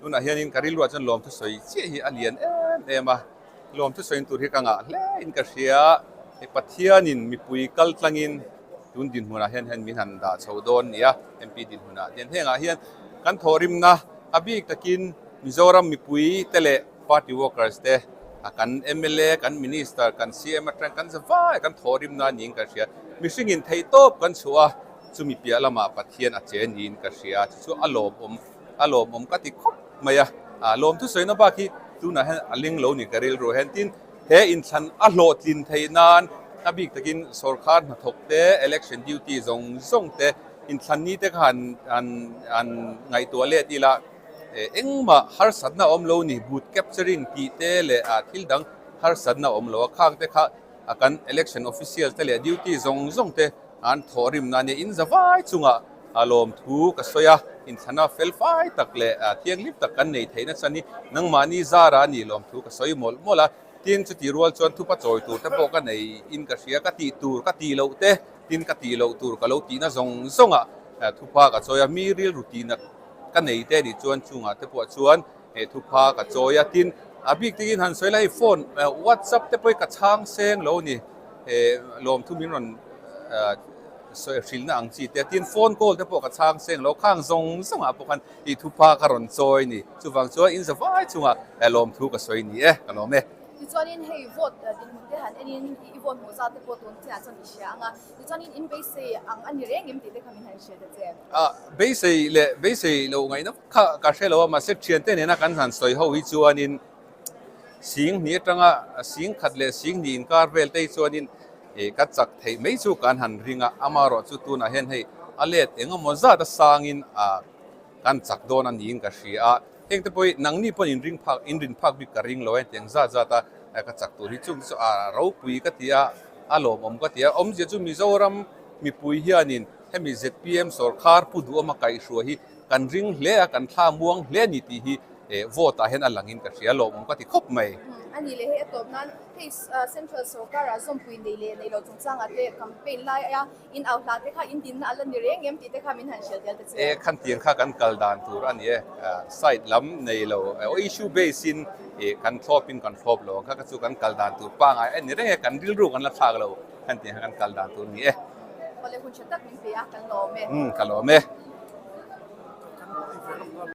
Tunah hianin ka rilruah chuan lawmthu sawi chiah hi a lian em em a, lawmthu sawiin tur hi ka ngah hle in ka hria. Hei Pathianin mipui kal tlangin tun dinhmunah hian hian min han dah chho dawn nia, MP dinhmunah hian hengah hian kan thawhrimna a bik takin Mizoram mipui te leh party workers te kan mla, kan minister, kan CM atang kan zavai kan thawhrimna niin ka hria. Mihringin theihtawp kan chhuah a, chumi piah lamah Pathian a che niin ka hria, chu chu a lawmawm. A lawmawm ka ti khawp mai a, a lawmthu sawina bak hi tunah hian a ling lo ni ka rilru hian tin he inthlan a hlawhtlin theih nan a bik takin sorkar hnathawk te election duty zawng zawng te inthlan ni te kha han han han ngaihtuah let ila engmah harsatna a awm lo ni booth capturing tih te leh ah thil dang harsatna a awm lo a khang te kha a kan election official te leh duty zawng zawng te an thawhrimna nia in zavai chungah A lawmthu ka sawi a, inthlana fel fai tak leh thianghlim tak kan nei theih nasa ni, nangmahni zara a nih lawmthu ka sawi mawlh mawlh a, tin chuti rual chuan thupa chawi tur te pawh ka nei in ka hria, ka tih tur ka tih loh te, tin ka tih loh tur ka lo tihna zawng zawngah thupa ka chawi a, mi rilru tihna ka nei te nih chuan chungah te pawh chuan thupa ka chawi a, tin a bik takin han sawi la hei phone whatsapp te pawh hi ka chhang seng lo a ni, lawmthu min rawn. Sawi hrilhna ang chi te, tin phone call te pawh ka chhang seng lo, khang zawng zawngah pawh khan tih thupa ka rawn chawi ni. Chuvang chuan in zavai chungah lawmthu ka sawi ni e, ka lawm e. Tichuanin hei vote dinhmun te han enin i vote hmuh zat te pawh tun chinah chuan i hria ang a, tichuanin in beisei ang a ni reng em tih te kha min han hria ta che. Ah, beisei leh beisei loh ngaihna kha ka hre lo a, mahse thiante nena kan han sawi ho hi chuanin sing hnih atanga sing khat leh sing hnih inkar vel te hi chuanin Ih ka chak theih mai chu kan han ring a, amaherawh chu tunah hian hei a let eng emaw zat a sangin ah kan chak dawn a niin ka hria a, heng te pawh hi nangni pawn in ring phak in rin phak bik ka ring lo e tiang zat zat a ka chak tur hi chung chu a ropui ka ti a, a lawmawm ka ti a, awmzia chu Mizoram mipui hianin hemi zpm sawrkhar pu duhawma kaihhruai hi kan ring hle a, kan thla muang hle a ni tih hi vote ah hian a langin ka hria, lawmawm ka ti khawp mai. A ni leh hei a tawp nan hei Central sorkar ah zawmpui nei leh nei lo chungchangah te campaign lai a in au hla te kha in dinna a la ni reng em tih te kha min han hrilh tel ta che. E khantir kha kan kal dan tur a ni e, side lam nei lo issue base in kan thlawp in kan thlawp lo ang kha kha chu kan kal dan tur pangai a ni reng e, kan rilru kan la thlak lo khantir kha kan kal dan tur a ni e. Awle hun tha tak min pe a, kan lawm e. Umm ka lawm e.